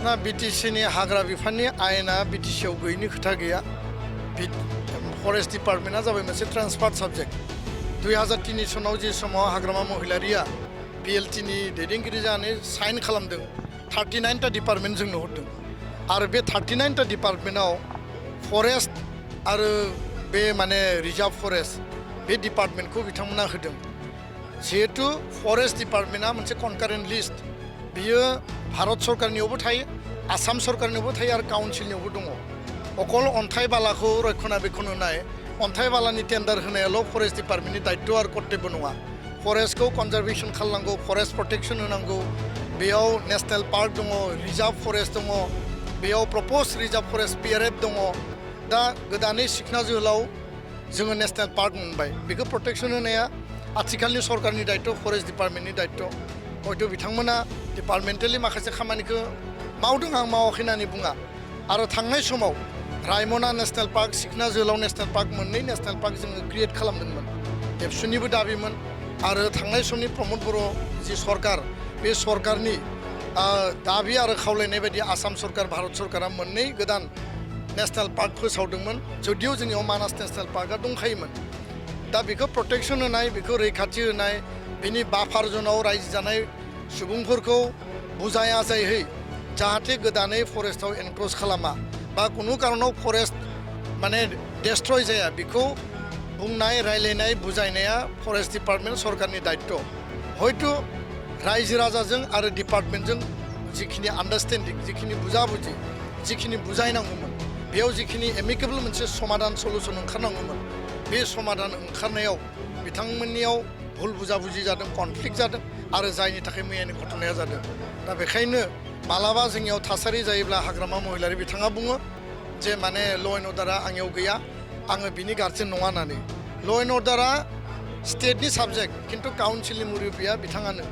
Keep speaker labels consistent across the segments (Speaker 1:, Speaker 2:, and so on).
Speaker 1: ना बिटिसिनि हाग्रा बिफाननि आयेना बिटिसिआव गैयिनि खोथा गैया फरेस्ट डिपार्टमेन्टआ जाबाय मोनसे ट्रान्सफार्ड साबजेक्ट 2003 सनाव जे समाव हाग्रामा महिलारिया PLTनि दैदेनगिरि जानानै साइन खालामदों 39टा डिपार्टमेन्ट जोंनो हरदों आरो बे 39टा डिपार्टमेन्टआव फरेस्ट आरो बे माने रिजार्भ फरेस्ट बे डिपार्टमेन्टखौ बिथांमोना होदों जिहेतु फरेस्ट डिपार्टमेन्टआ मोनसे कनकारेन्ट लिस्ट बियो भारत सरकारनियावबो थायो आसाम सरकारनियावबो थायो आरो काउन्सिलनियावबो दङ अकल अन्थाइ बालाखौ रक्षणाबेक्षण होनाय अन्थाइ बालानि टेन्डार होनायाल' फरेस्ट डिपार्टमेन्टनि दायित्व आरो कर्तब्य नङा फरेस्टखौ कनजारभेसन खालामनांगौ फरेस्ट प्रटेक्शन होनांगौ बेयाव नेशनेल पार्क दङ रिजार्भ फरेस्ट दङ बेयाव प्रप'ज रिजार्भ फरेस्ट PRF दङ दा गोदानै सिखना जोहोलाव जोङो नेशनेल पार्क मोनबाय बेखौ प्रटेक्शन होनाया आथिखालनि सरकारनि दायित्व फरेस्ट डिपार्टमेन्टनि दायित्व हयथ' बिथांमोना डिपार्टमेन्टेलि माखासे खामानिखौ मावदों आं मावाखै होननानै बुङा आरो थांनाय समाव रायमना नेशनेल पार्क सिखना जोहोलाव नेशनेल पार्क मोननै नेशनेल पार्क जोङो क्रिएट खालामदोंमोन एबसुनिबो दाबिमोन आरो थांनाय समनि प्रमद बर' जि सरकार बे सरकारनि दाबि आरो खावलायनाय बायदि आसाम सरकार भारत सरकारा मोननै गोदान नेशनेल पार्क फोसावदोंमोन जुदिअ जोंनियाव मानास नेशनेल पार्कआ दंखायोमोन दा बेखौ प्रटेक्शन होनाय बेखौ रैखाथि होनाय बिनि बाफार जनाव रायजो जानाय सुबुंफोरखौ बुजाय आजायहै जाहाथे गोदानै फरेस्टआव एनक्रोच खालामा बा कुनु कारनाव फरेस्ट माने डेस्ट्रय जाया बेखौ बुंनाय रायलायनाय बुजायनाया फरेस्ट डिपार्टमेन्ट सरकारनि दायित्व हयथ' रायजो राजाजों आरो डिपार्टमेन्टजों जिखिनि आन्डारस्टेन्डिं जिखिनि बुजाबुजि जिखिनि बुजायनांगौमोन बेयाव जिखिनि एमिकेबल मोनसे समाधान सलुसन ओंखारनांगौमोन बे समाधान ओंखारनायाव बिथांमोननियाव भुल बुजाबुजि जादों कनफ्लिक्ट जादों आरो जायनि थाखाय मैयानि घटनाया जादों दा बेखायनो मालाबा जोंनियाव थासारि जायोब्ला हाग्रामा महिलारि बिथाङा बुङो जे माने ल' एन्ड अर्डारा आंनियाव गैया आङो बिनि गार्जेन नङा होननानै ल' एन्ड अर्डारा स्टेटनि साबजेक्ट खिन्थु काउन्सिलनि मुरब्बिया बिथाङानो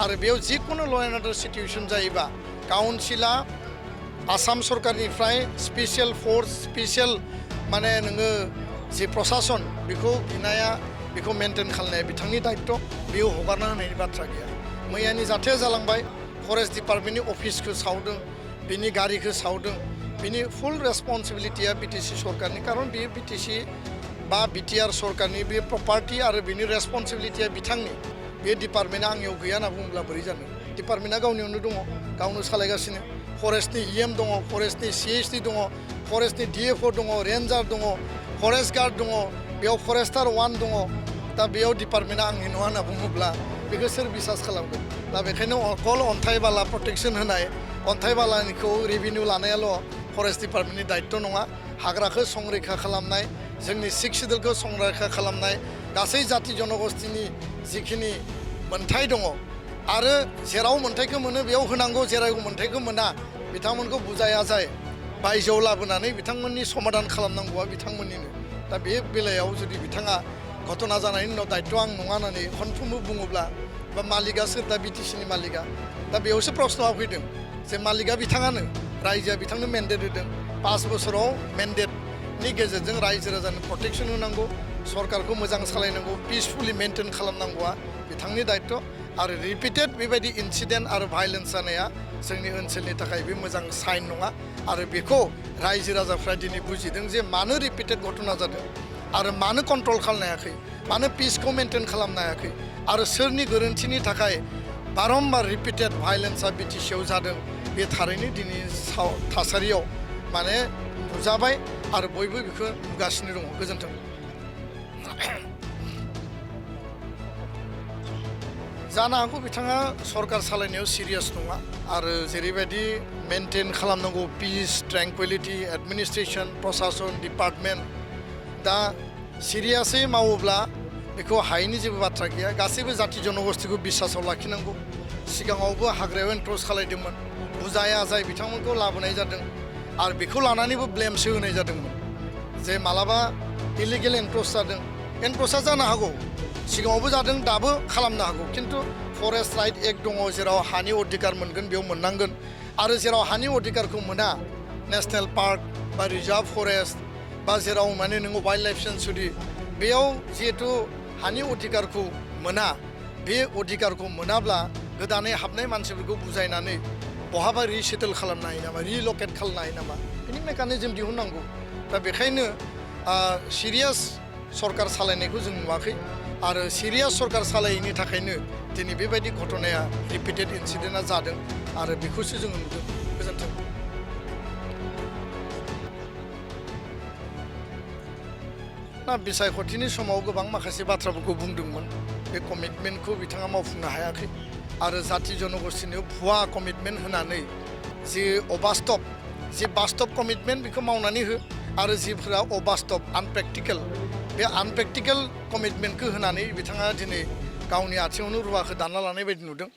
Speaker 1: आरो बेयाव जिखुनु ल' एन्ड अर्डार सिटुएसन जायोबा काउन्सिला आसाम सरकारनिफ्राय स्पेसियेल फर्स स्पेसियेल माने नोङो जि प्रशासन बेखौ बिनाया बेखौ मेनटेन खालामनाया बिथांनि दायित्व बेयाव हगारना होनायनि बाथ्रा गैया मैयानि जाथाया जालांबाय फरेस्ट डिपार्टमेन्टनि अफिसखौ सावदों बिनि गारिखौ सावदों बिनि फुल रेसपन्सिबिलिटिया BTC सरकारनि कारन बेयो BTC बा BTR सरकारनि बे प्रपार्टि आरो बिनि रेसपन्सिबिलिटिया बिथांनि बे डिपार्टमेन्टआ आंनियाव गैया होनना बुङोब्ला बोरै जानो डिपार्टमेन्टआ गावनियावनो दङ गावनो सालायगासिनो फरेस्टनि EM दङ फरेस्टनि CHD दङ फरेस्टनि DFO दङ रेन्जार दङ फरेस्ट गार्ड दङ बेयाव फरेस्टार 1 दङ दा बेयाव डिपार्टमेन्टआ आंनि नङा होनना बुङोब्ला बेखौ सोर बिसास खालामगोन दा बेखायनो अकल अन्थाइ बाला प्रटेक्शन होनाय अन्थाइ बालानिखौ रेभिनिउ लानायाल' फरेस्ट डिपार्टमेन्टनि दायित्व नङा हाग्राखौ संरैखा खालामनाय जोंनि सिक्स सिडुलखौ संरैखा खालामनाय गासै जाति जनगोष्ठीनि जिखिनि मोन्थाय दङ आरो जेराव मोन्थायखौ मोनो बेयाव होनांगौ जेराव मोन्थायखौ मोना बिथांमोनखौ बुजाय आजाय बायजोआव लाबोनानै बिथांमोननि समाधान खालामनांगौआ बिथांमोननिनो दा बे बेलायाव जुदि बिथाङा घटना जानायनि उनाव दायित्व आं नङा होननानै खनफ्रोमबो बुङोब्ला बा मालिकआ सोर दा BTCनि मालिकआ दा बेयावसो प्रश्नआ फैदों जे मालिकआ बिथाङानो रायजोआ बिथांनो मेन्डेट होदों 5 बोसोराव मेन्डेटनि गेजेरजों रायजो राजानो प्रटेक्शन होनांगौ सरकारखौ मोजां सालायनांगौ पिसफुलि मेनटेन खालामनांगौआ बिथांनि दायित्व आरो रिपिटेड बेबायदि इन्सिडेन्ट आरो भायलेन्स जानाया जोंनि ओनसोलनि थाखाय बे मोजां साइन नङा आरो बेखौ रायजो राजाफ्रा दिनै बुजिदों जे मानो रिपिटेड घटना जादों आरो मानो कन्ट्रल खालामनो हायाखै मानो पिसखौ मेनटेन खालामनो हायाखै आरो सोरनि गोरोन्थिनि थाखाय बारम्बार रिपिटेड भायलेन्सआ BTCआव जादों बे थारैनो दिनै थासारियाव माने नुजाबाय आरो बयबो बेखौ नुगासिनो दङ गोजोन्थों जानो हागौ बिथाङा सरकार सालायनायाव सिरियास नङा आरो जेरैबायदि मेनटेन खालामनांगौ पिस ट्रेंकुइलिटि एडमिनिस्ट्रेशन प्रशासन डिपार्टमेन्ट दा सिरियासै मावोब्ला बेखौ हायैनि जेबो बाथ्रा गैया गासैबो जाति जनगोष्ठीखौ बिसासाव लाखिनांगौ सिगाङावबो हाग्रायाव एनक्रोच खालायदोंमोन बुजाय आजाय बिथांमोनखौ लाबोनाय जादों आरो बेखौ लानानैबो ब्लेमसो होनाय जादोंमोन जे मालाबा इलिगेल एनक्रोच जादों एनक्रोचआ जानो हागौ सिगाङावबो जादों दाबो खालामनो हागौ खिन्थु फरेस्ट राइट एक्ट दङ जेराव हानि अधिकार मोनगोन बेयाव मोननांगोन आरो जेराव हानि अधिकारखौ मोना नेशनेल पार्क बा रिजार्भ फरेस्ट बा जेराव माने नोङो वाइल्ड लाइफ सेन्चुरि बेयाव जिहेतु हानि अधिकारखौ मोना बे अधिकारखौ मोनाब्ला गोदानै हाबनाय मानसिफोरखौ बुजायनानै बहाबा रिसेटेल खालामनो हायो नामा रिलकेट खालामनो हायो नामा बिनि मेकानिजम दिहुननांगौ दा बेखायनो सिरियास सरकार सालायनायखौ जों नुवाखै आरो सिरियास सरकार सालायैनि थाखायनो दिनै बेबायदि घटनाया रिपिटेड इनसिडेन्टआ जादों आरो बेखौसो जोङो नुदों गोजोन्थों ना बिसायख'थिनि समाव गोबां माखासे बाथ्राफोरखौ बुंदोंमोन बे कमिटमेन्टखौ बिथाङा मावफुंनो हायाखै आरो जाति जनगोष्ठीनो भुवा कमिटमेन्ट होनानै जि अबास्तब जि बास्तब कमिटमेन्ट बेखौ मावनानै हो आरो जिफोरा अबास्तब आनप्रेक्टिकेल बे आनप्रेक्टिकेल कमिटमेन्टखौ होनानै बिथाङा दिनै गावनि आथिङावनो रुवाखौ दानना लानाय बायदि नुदों